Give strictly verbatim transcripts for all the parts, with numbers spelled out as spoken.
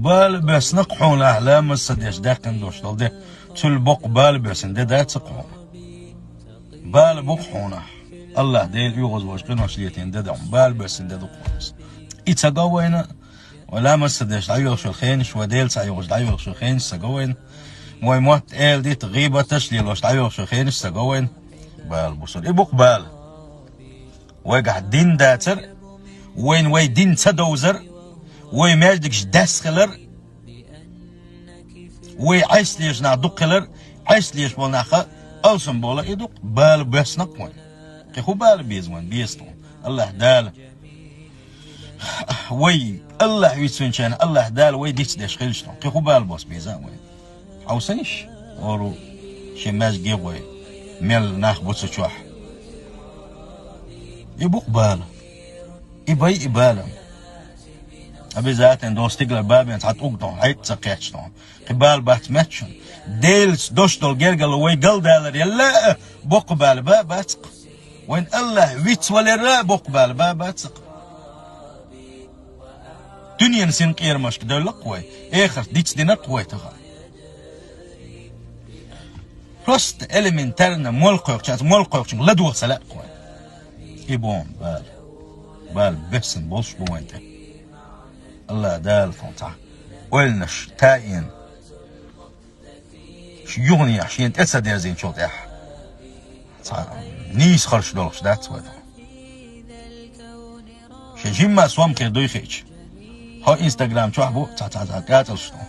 Бала боьссина-кх хьуна ахь ламаз ца деш даьккхина долуш долу де. Цул боккха бала боьссина де дац-кх хьуна. Бала бу-кх хьуна ахь. АллахӀ Дела оьгӀазвахаш къинош летийна де ду хьуна. Бала боьссина де ду-кх хьуна иза. И ца го вайна, вай ламаз ца деш дӀайоьлхуш йолу хенаш, вай Делаца йогӀуш дӀайоьлхуш йолу хенаш ца го вайна. Вай мотт эладита, гӀийбаташ лелош дӀайоьлхуш йолу хенаш ца го вайна. Бала бу суна. И бу-кх бала. Вайгахь дин дацар, вайна вай дин ца довзар, вай маьждигаш даьсса хилар, вай Ӏеса лезаш нах дукха хилар, Ӏеса лезаш болу нах алсам болар, и ду-кх бала боьссина-кх вайн. Кхин хӀун бала беза вайн, беза тхуна? АллахӀ Дала вай, АллахӀ вицвинчарна АллахӀ Дала вай дицдеш хилча тхуна, кхин хӀун бала босса беза вайн? Хьовсийша, хӀора шен маьждиге гӀой, мел нах бу цу чохь. И бу-кх бала. И бай и бала. Обязательно долу стигалара бабен цхьа тӀулг тохьа, хьайкъа ца кхетча тохьа. Кхин бала бац моьтту шуна. Делаца дош долу гергарло вай галдалар елла а, боккха бала ба, бац-кх. Вайн АллахӀ вицваларра а боккха бала ба, бац-кх. Дуьненан синкъерамашка девлла-кх вай, эхарт дицдина-кх вай тахана. Просто элементарно молла кхойкхучаьрца молла кхойкхучуьнга ладогӀа ца лаьа-кх вайн. И бу-кх бала. Бала боьссина болуш бу вайн тӀе. АллахӀ Дала тхуна цхьа ойланаш таийна. Шу юханехьа шена тӀе ца дерзийначул тӀаьхьа цхьа нийса харш долуш дац вай тхо. Шен жимма сом хир дуй хиъча, хьо Instagram чохь бу цхьа, цхьа, цхьа кӀацӀалш тхо.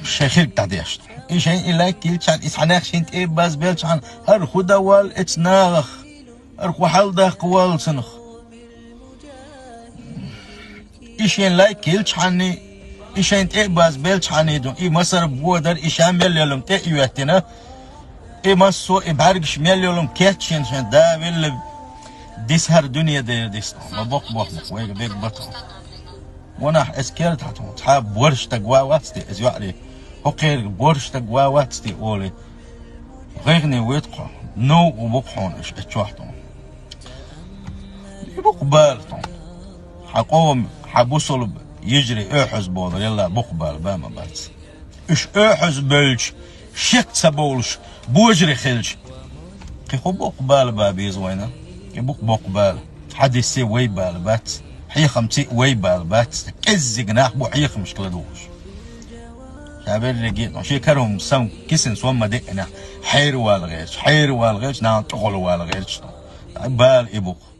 Шен хирг дӀадеш тхо. И шайн и лайк йилчхьана, и цхьа нах шен тӀе базбелчхьана, хӀара хӀун дан воллу эцу нахах? ХӀара хӀун хьал даккха воллу цунах? И шен лайк йилчхьанний, и шайн тӀе а базбелчхьанний ду, и масар бодар, и ша мел йолум тӀе а йоьттина, и массо а, и бӀаьргаш мел йолум кечйина шайн да велла дисхьара дуьне дер дис тхо. Ма боккха бохмах вайга бег бато. Ванахь эс керта хьа тхо, цхьа борш стаг ва вац те, эс йоӀарий, хӀокхерга борш стаг ва вац те олий. ГӀайгӀане вуьйту хьо, новкъа бу-кх хьуна уьш эцчохь тхо. И бу-кх бала тхо. Хьан къоман, хьан бусалба йижарий оьхьаза болар елла бу-кх бала ба ма бац. Уьш оьхьаза бевлча, шек ца бовлуш, божарий хилча, кхин хӀун боккха бала ба беза вайна? И бу-кх боккха бала. Хьадисий вай бала бац, хьехамций вай бала бац, кӀеззиг нах бу хьехамашка ладугӀуш. Ша берриге а, шен кара хӀума сан кисина сом ма деъинехь, хьервала гӀерташ, хьервала гӀерташ, нахана тӀехула вала гӀерташ. Бала и бу-кх.